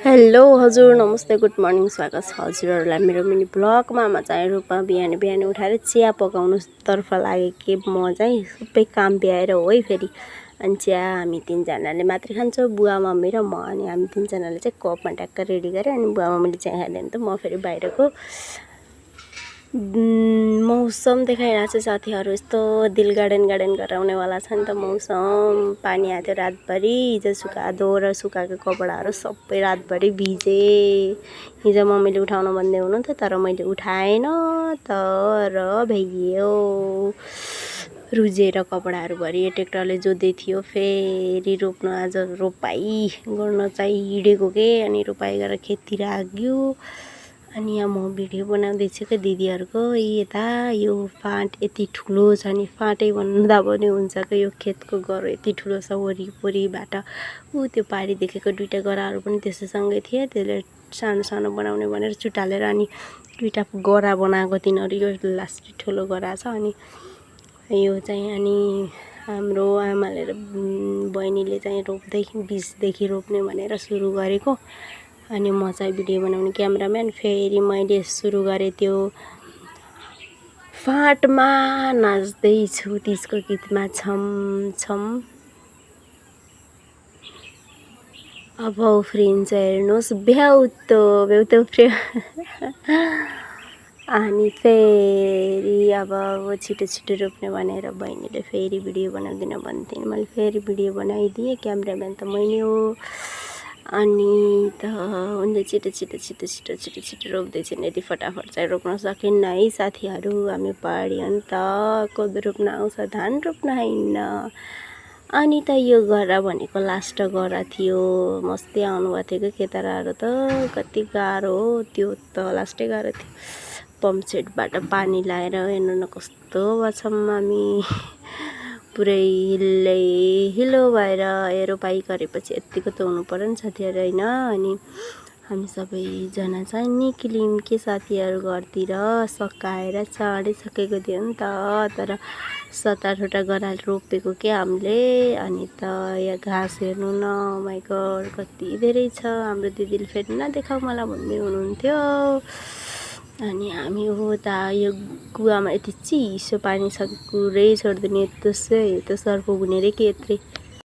Hello हजुर नमस्ते good morning स्वागत छ हजुरहरूलाई मेरो मिनी ब्लगमा। म चाहिँ रूपमा बिहान बिहान उठाएर चिया पकाउनु तर्फ लागे कि म चाहिँ सबै काम भ्याएर हो है फेरि। अनि चिया हामी तिनजनाले मात्रै खान्छौँ, बुवा मम्मी र म। अनि हामी तिनजनाले चाहिँ कपमा ट्याक्क रेडी गरेँ। अनि बुवा मम्मीले चिया खाँदैन त म फेरि बाहिरको मौसम देखाइरहेको छ साथीहरू। यस्तो दिल गार्डन गराउनेवाला छ नि त मौसम। पानी आएको थियो रातभरि, हिजो सुकादो र सुकाएको कपडाहरू सबै रातभरि भिजे। हिजो मम्मीले उठाउन भन्दै हुनुहुन्थ्यो तर मैले उठाएन, तर भइयो रुजेर कपडाहरू भरि। ट्र्याक्टरले जोत्दै थियो, फेरि रोप्न आज रोपाई गर्न चाहिँ हिँडेको के। अनि रोपाई गरेर खेततिर आग्यो। अनि यहाँ म भिडियो बनाउँदैछु क्या दिदीहरूको। यता यो फाँट यति ठुलो छ नि, फाँटै भन्दा पनि हुन्छ क्या। यो खेतको गह्रो यति ठुलो छ, वरिपरिबाट त्यो पारी देखेको दुईवटा गह्राहरू पनि त्यसैसँगै थिए। त्यसले सानो सानो बनाउने भनेर चुटालेर अनि दुईवटा गह्रा बनाएको तिनीहरू। यो लास्ट ठुलो गह्रा छ। अनि यो चाहिँ अनि हाम्रो आमाले र बहिनीले चाहिँ रोप्दै बिचदेखि रोप्ने भनेर सुरु गरेको। अनि म चाहिँ भिडियो बनाउने क्यामराम्यान। फेरि मैले सुरु गरेँ त्यो फाँटमा नाच्दैछु त्यसको गीतमा छम छम। अब उफ्रिन्छ हेर्नुहोस्, भ्याउतो उफ्रियो। अनि फेरि अब छिटो छिटो रोप्ने भनेर बहिनीले फेरि भिडियो बनाउँदिन भन्थिन्। मैले फेरि भिडियो बनाइदिएँ, क्यामराम्यान त मैले हो। अनि त उनले छिटो रोप्दैछन्। यदि फटाफट चाहिँ रोप्न सकिन्न है साथीहरू। हामी पहाडी हो नि त, कोदो रोप्न आउँछ, धान रोप्न होइन। अनि त यो गह्रा भनेको लास्ट गह्रा थियो। मस्तै आउनुभएको थियो कि केटाहरू त, कति गाह्रो हो त्यो त, लास्टै गाह्रो थियो। पम्प सेटबाट पानी लाएर हेर्नु न कस्तो भएछौँ हामी, पुरै हिलो भएर। रोपाई गरेपछि यत्तिको त हुनु पर्यो नि साथीहरू होइन। अनि हामी सबैजना चाहिँ निक्ल्यौँ के साथीहरू घरतिर। सकाएर चढिसकेको थियो नि त, तर 7-8वटा गह्रा रोपेको क्या हामीले। अनि त यहाँ घाँस हेर्नु न, माइ गड कति धेरै छ। हाम्रो दिदीले फेरि नदेखाऊ मलाई भन्दै हुनुहुन्थ्यो। अनि हामी हो त यो कुवामा यति चिसो पानी छ, कुरै छोडिदिने। त्यसै त्यो सर्फ हुने रे के यत्रै